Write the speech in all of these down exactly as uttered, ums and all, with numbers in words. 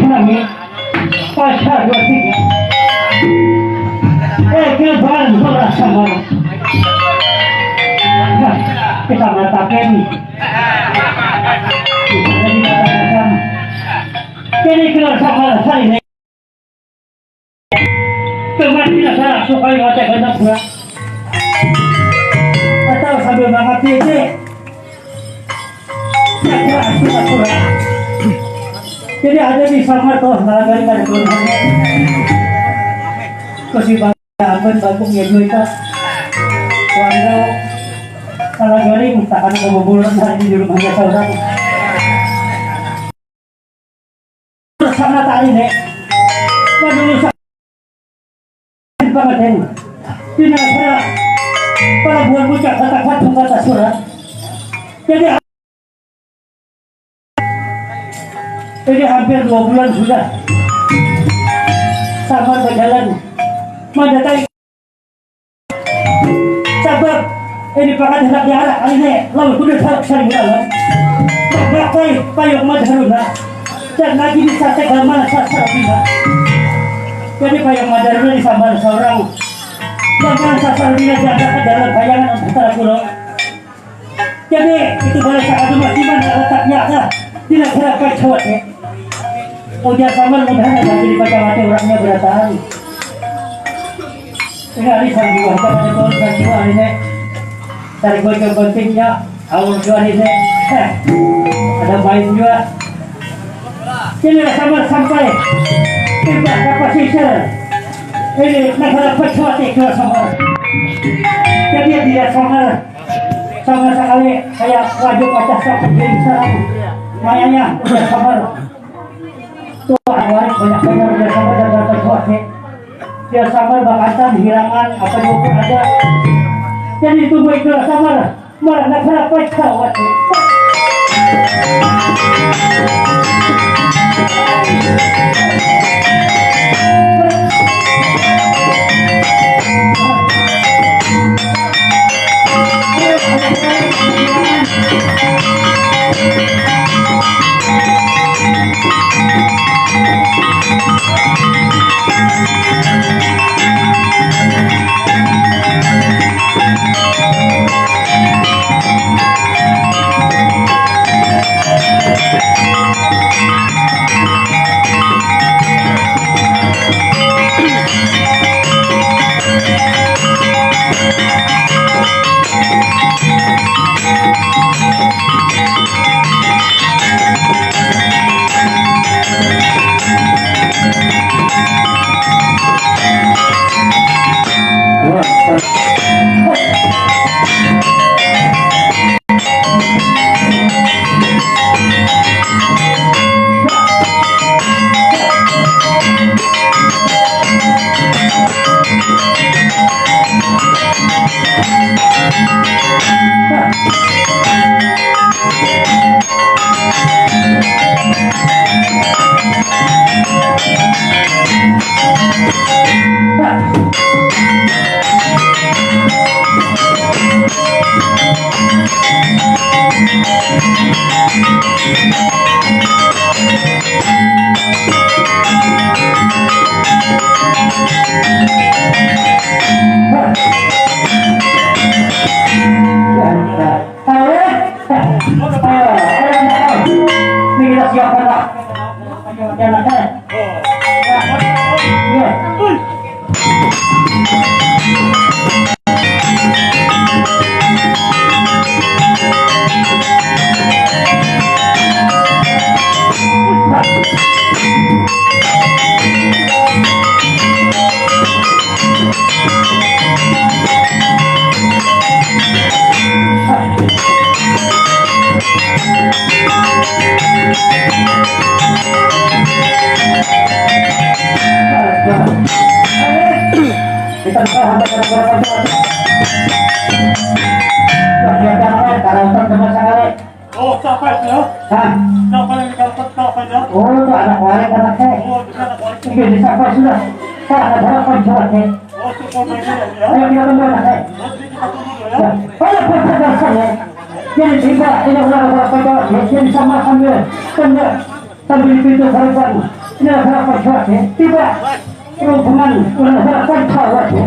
Nami, pasal dua tiga. Eh, keban beras sama. Nah, kita matakan. Jadi, keluar sama ini. Teman kita salah sukai mata ganda pura. Atau sambil mangati aja. Sakura, sakura. Jadi ada di sama tuh, malam hari pada turun. Terus di bawah, aman, bagus ya, juga itu. Warga malam hari, misalkan kebobolan hari di rumahnya seorang. Bersama tadi, Nek. Waduh, sa-, banget, Nek. Di Nasra, pelabuhan Puncak Katapat, Kota Surat. Jadi, jadi hampir dua bulan sudah. Sama berjalan. Mendatangi Sabab, ini pakat hendak diarak kali ini, lawan kuda sarak saling dalam. Memakai payung madaruna, dan lagi di sate gamal sasar bina. Jadi payung madaruna disambar seorang, dan sasar bina diangkat ke dalam kayangan antara pulau. Jadi, itu balai sakadu mah di mana letaknya kah? Di negara Pancawati. Ujar Samar mudahan ada jadi Pancawati orangnya berataan. Ini hari sang jiwa, kita pada tahun sang jiwa hari ini. Dari gue ke pentingnya, awal dua hari ini. Eh, ada main juga. Jadi, Samar sampai tiba ke pesisir. Ini negara Pancawati, Samar. Jadi, dia Samar. Sama sekali kayak wajib pacah sakit jadi sarang. Mayanya udah sabar. Tuh, awalnya banyak benar udah sabar dan dapat kuat nih. Dia sabar bahkan hilangan apa juga ada. Jadi itu gue itu sabar. Malah nak salah pacawat. Ini kita siapkan lah. Ya, ya. Kita buka sampai pada berapa jam? Wah, dia jangan, kalau untuk sama sekali. Oh, siapa itu ya? Hah? Siapa yang didapat siapa ya? Oh, itu anak warik, anak saya. Oh, itu anak warik. Iya, di siapa sudah? Pak, ada berapa surat ya? Oh, itu pemainnya ya? Ayo, kita tunggu anak saya. Oh, jadi kita tunggu dulu ya. Ya. Ayo, berapa dasar ya? Jadi tiba, ini udah berapa jam? Ya, jadi sama sambil tunggu. Sambil di pintu gerbang. Nah, harapan kuat ya. Tiba rombongan, nah, harapan kuat ya.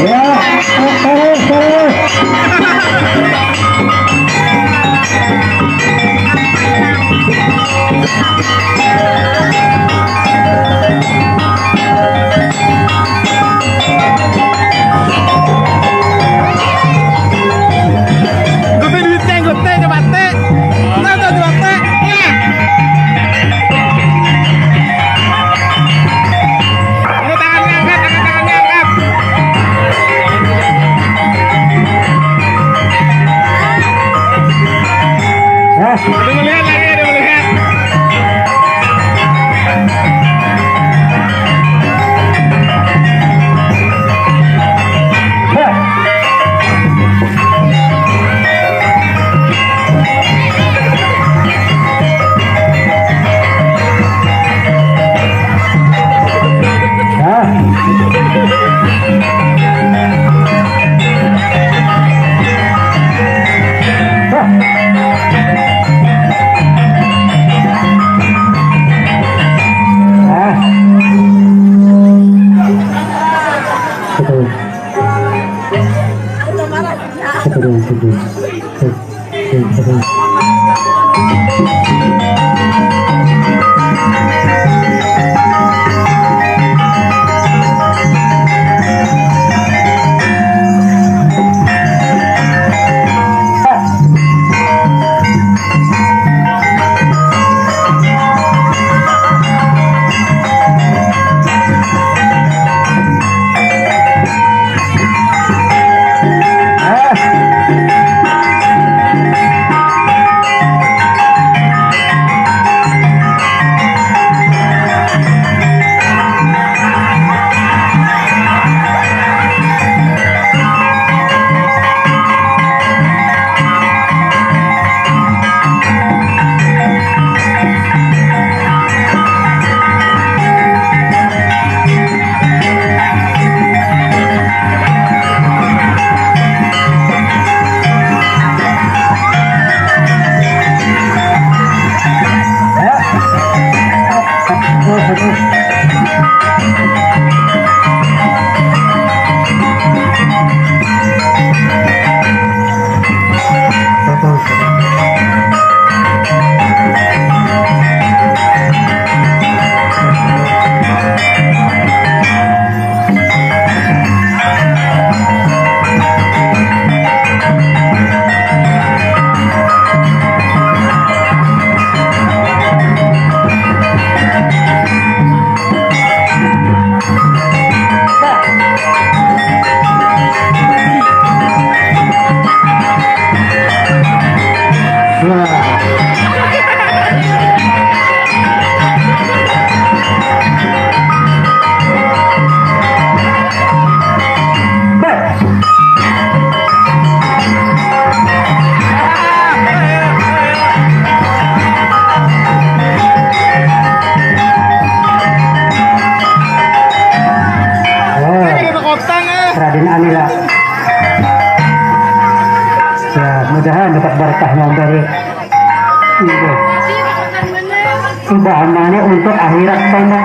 Ya, terus, terus. Gusti duitnya, Gusti, coba, Ti. Nah, tuh, coba, Ti. Nah. Angkat tangannya, angkat, angkat tangannya, angkat. Nah. Ada melihat lagi, ada melihat. Tah mabar. Iya. Sudah amalnya untuk akhirat tanda.